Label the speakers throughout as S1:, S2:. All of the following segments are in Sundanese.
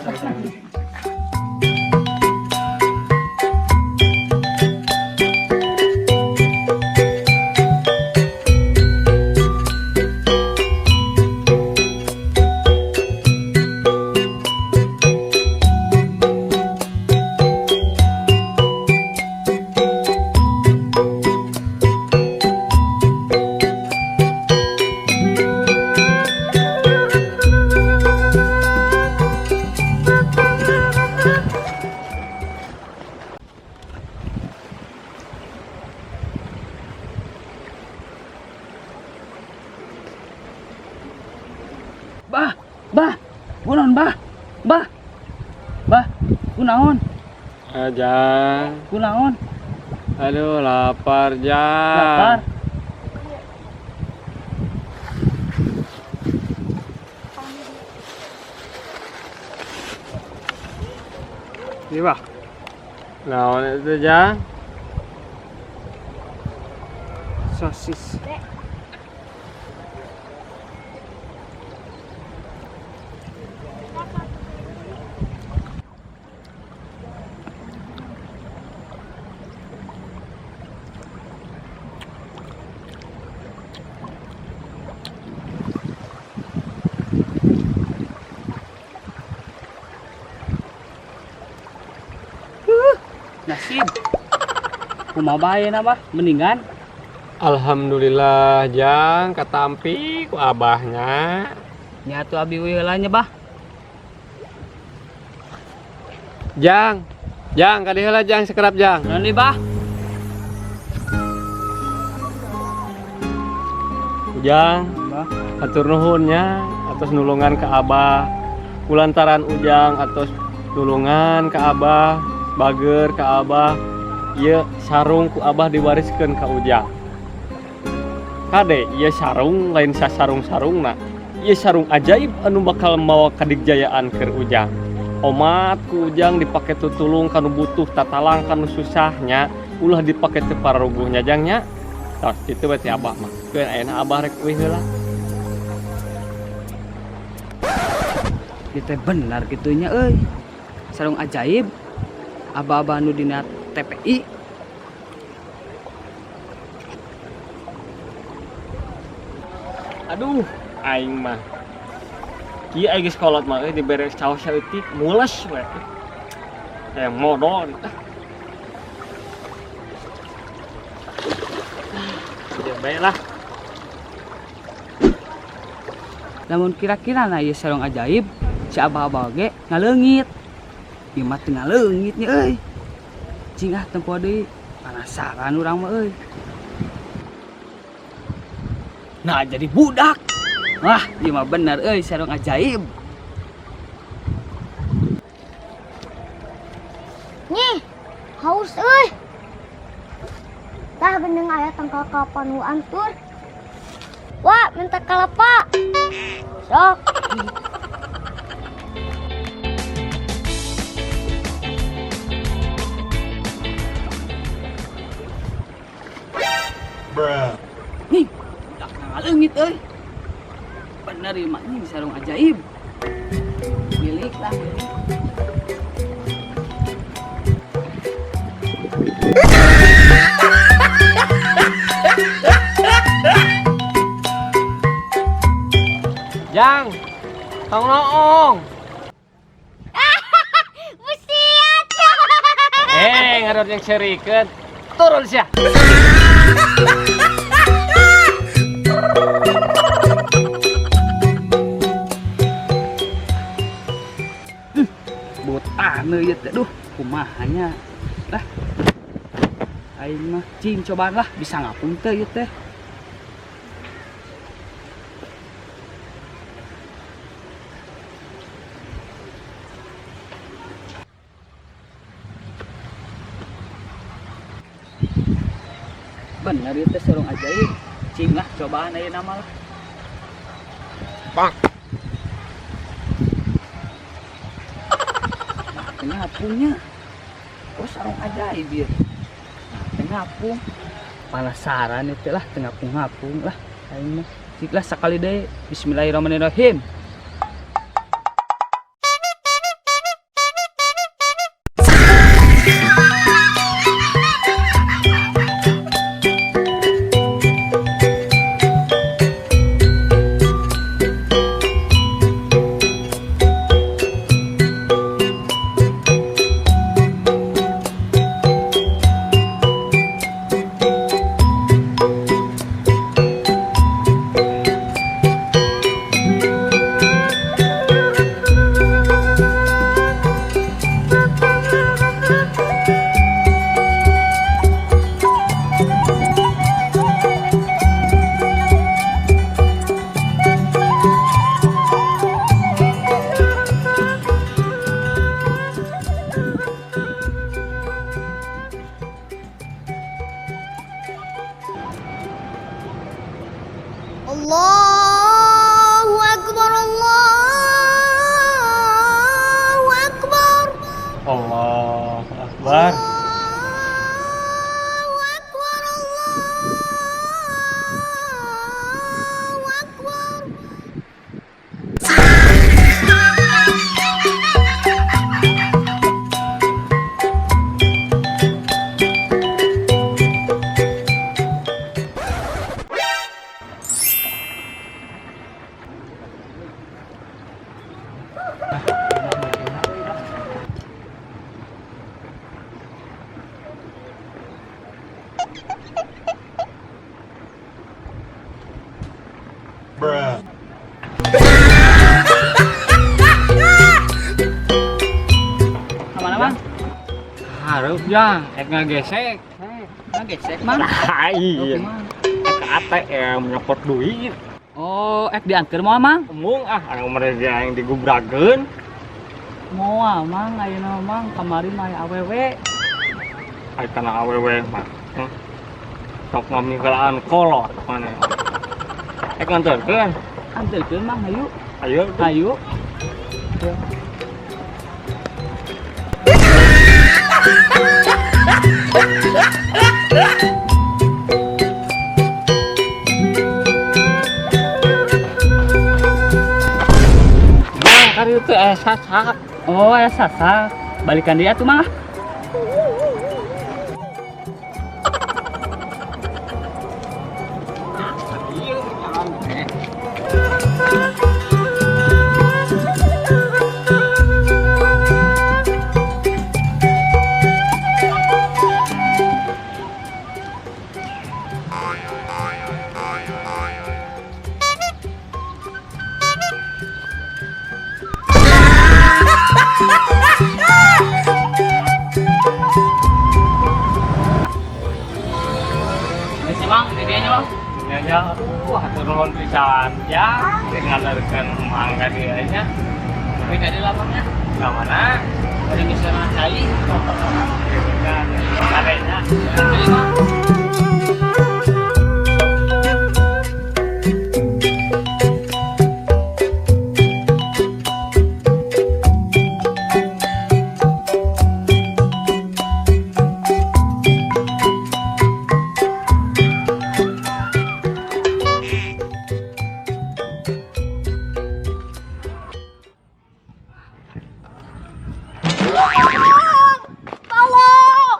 S1: Sama-sama.
S2: Bah, bah, kunaon bah, bah, bah, kunaon,
S1: Jang.
S2: Kunaon,
S1: Aduh, lapar, Jang.
S2: Lapar.
S1: Iya, Bah. Naon itu, Jang?
S2: Sosis. Nasib. Kumaha bae na, Bah? Mendingan.
S1: Alhamdulillah, Jang, katampi ku abahnya.
S2: Nya atuh abi we heula nya, Bah.
S1: Jang, Jang, kadieu heula, Jang, sekerap, Jang.
S2: Naon deui, Bah?
S1: Ujang,
S2: Bah.
S1: Hatur nuhun nya atas nulungan ke abah. Kulantaran Ujang atas nulungan ke abah, bager ke abah, ieu sarung ku abah diwariskeun ka Ujang. Kade, ieu sarung lain sasarung-sarungna. Ieu sarung ajaib anu bakal mawa kadigjayaan keur Ujang. Omat ku Ujang dipake tutulung kanu butuh, tatalang kanu susahnya, ulah dipake teu pararuguhnya, Jang, nya. Tos kitu we ti abah mah. Keun ayeuna abah rek uih heula.
S2: Ieu teh bener kitu nya euy. Sarung ajaib. Aba-aba nu dina TPI.
S1: Aduh, aing mah. Kieu aing geus kolot mah euy, dibere caos saeutik mules we. Kayak modal. Sudah baiklah.
S2: Lamun kira-kira na ieu sarung ajaib, si abah-abah ge ngaleungit. Ieu mah teu ngaleungit nya euy. Cing ah, tempo deui. Penasaran urang mah euy. Nah, jadi budak. Wah, ieu mah bener euy sarung ajaib.
S3: Nih, haus euy. Tah geuning aya tangkal kalapa nu antur. Wah, minta kalapa. Sok.
S2: Nih, budak ngaleungit euy. Bener ieu mah nying sarung ajaib. Milik lah. Milik.
S1: Jang, tong noong.
S3: Busiat.
S1: Eh, ngarot yang serikeun. Turun sia.
S2: Botan ieu teh, duh, kumaha nya. Lah. Aing mah cing cobaan lah bisa ngapung teh ieu teh. Bener ieu teh sarung ajaib. Cing lah cobaan ayeuna mah lah.
S1: Bang.
S2: Nah, teu ngapungnya. Oh, sarung ajaib ieu. Nah, teu ngapung. Penasaran itu lah, teu ngapung-ngapung lah. Aing mah. Cik lah sakali deui. Bismillahirrahmanirrahim.
S1: Allahu Akbar.
S3: Allahu Akbar, Allahu Akbar.
S2: Kemana, Mang?
S1: Hareup jang, ek ngagesek.
S2: Ngagesek, Mang.
S1: Nah, iya.
S2: Oh, kumaha?
S1: Ek ke ATM nyopot duit.
S2: Oh, ek diantar moal, Mang?
S1: Embung ah, anu mereka yang digubrakeun.
S2: Moal, Mang, ayeuna Mang, kamari mah aya awewe.
S1: Ai kana awewe mah. Sok ngamikelaan kolot maneh. Ek nganterkeun.
S2: Anterkeun, Mang, hayu.
S1: Ayo.
S2: Hayu.
S1: Mang, kan itu aya sasak.
S2: Oh, aya sasak. Balikan dia tuh, Mang. Ah.
S1: Iya, jalan teh.
S2: Geus sih, Mang, di dieu nya, Mang.
S1: Ya, ya, aduh, hatur nuhun pisan ya, nganterkeun Mang ka dieu nya.
S2: Tapi tadi lapangnya.
S1: Ka mana?
S2: Bari misalnya cai.
S1: Adanya.
S2: Jadi, Mang.
S3: Tolong.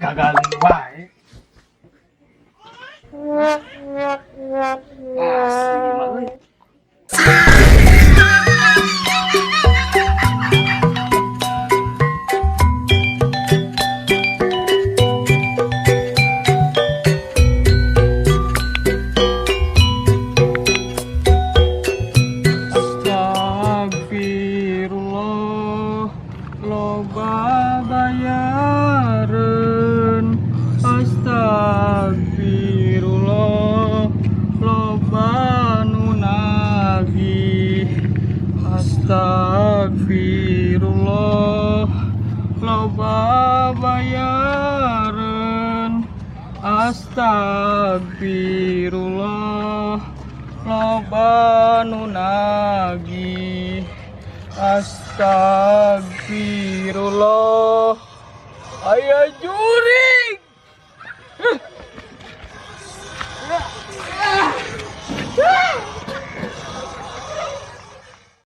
S1: Gagal wae.
S2: Asli, Mang, euy.
S1: Astagfirullah, loba bayareun. Astagfirullah, loba nu nagih. Astagfirullah, loba bayareun. Astagfirullah, loba nu nagih. Astagfirullah, aya jurig.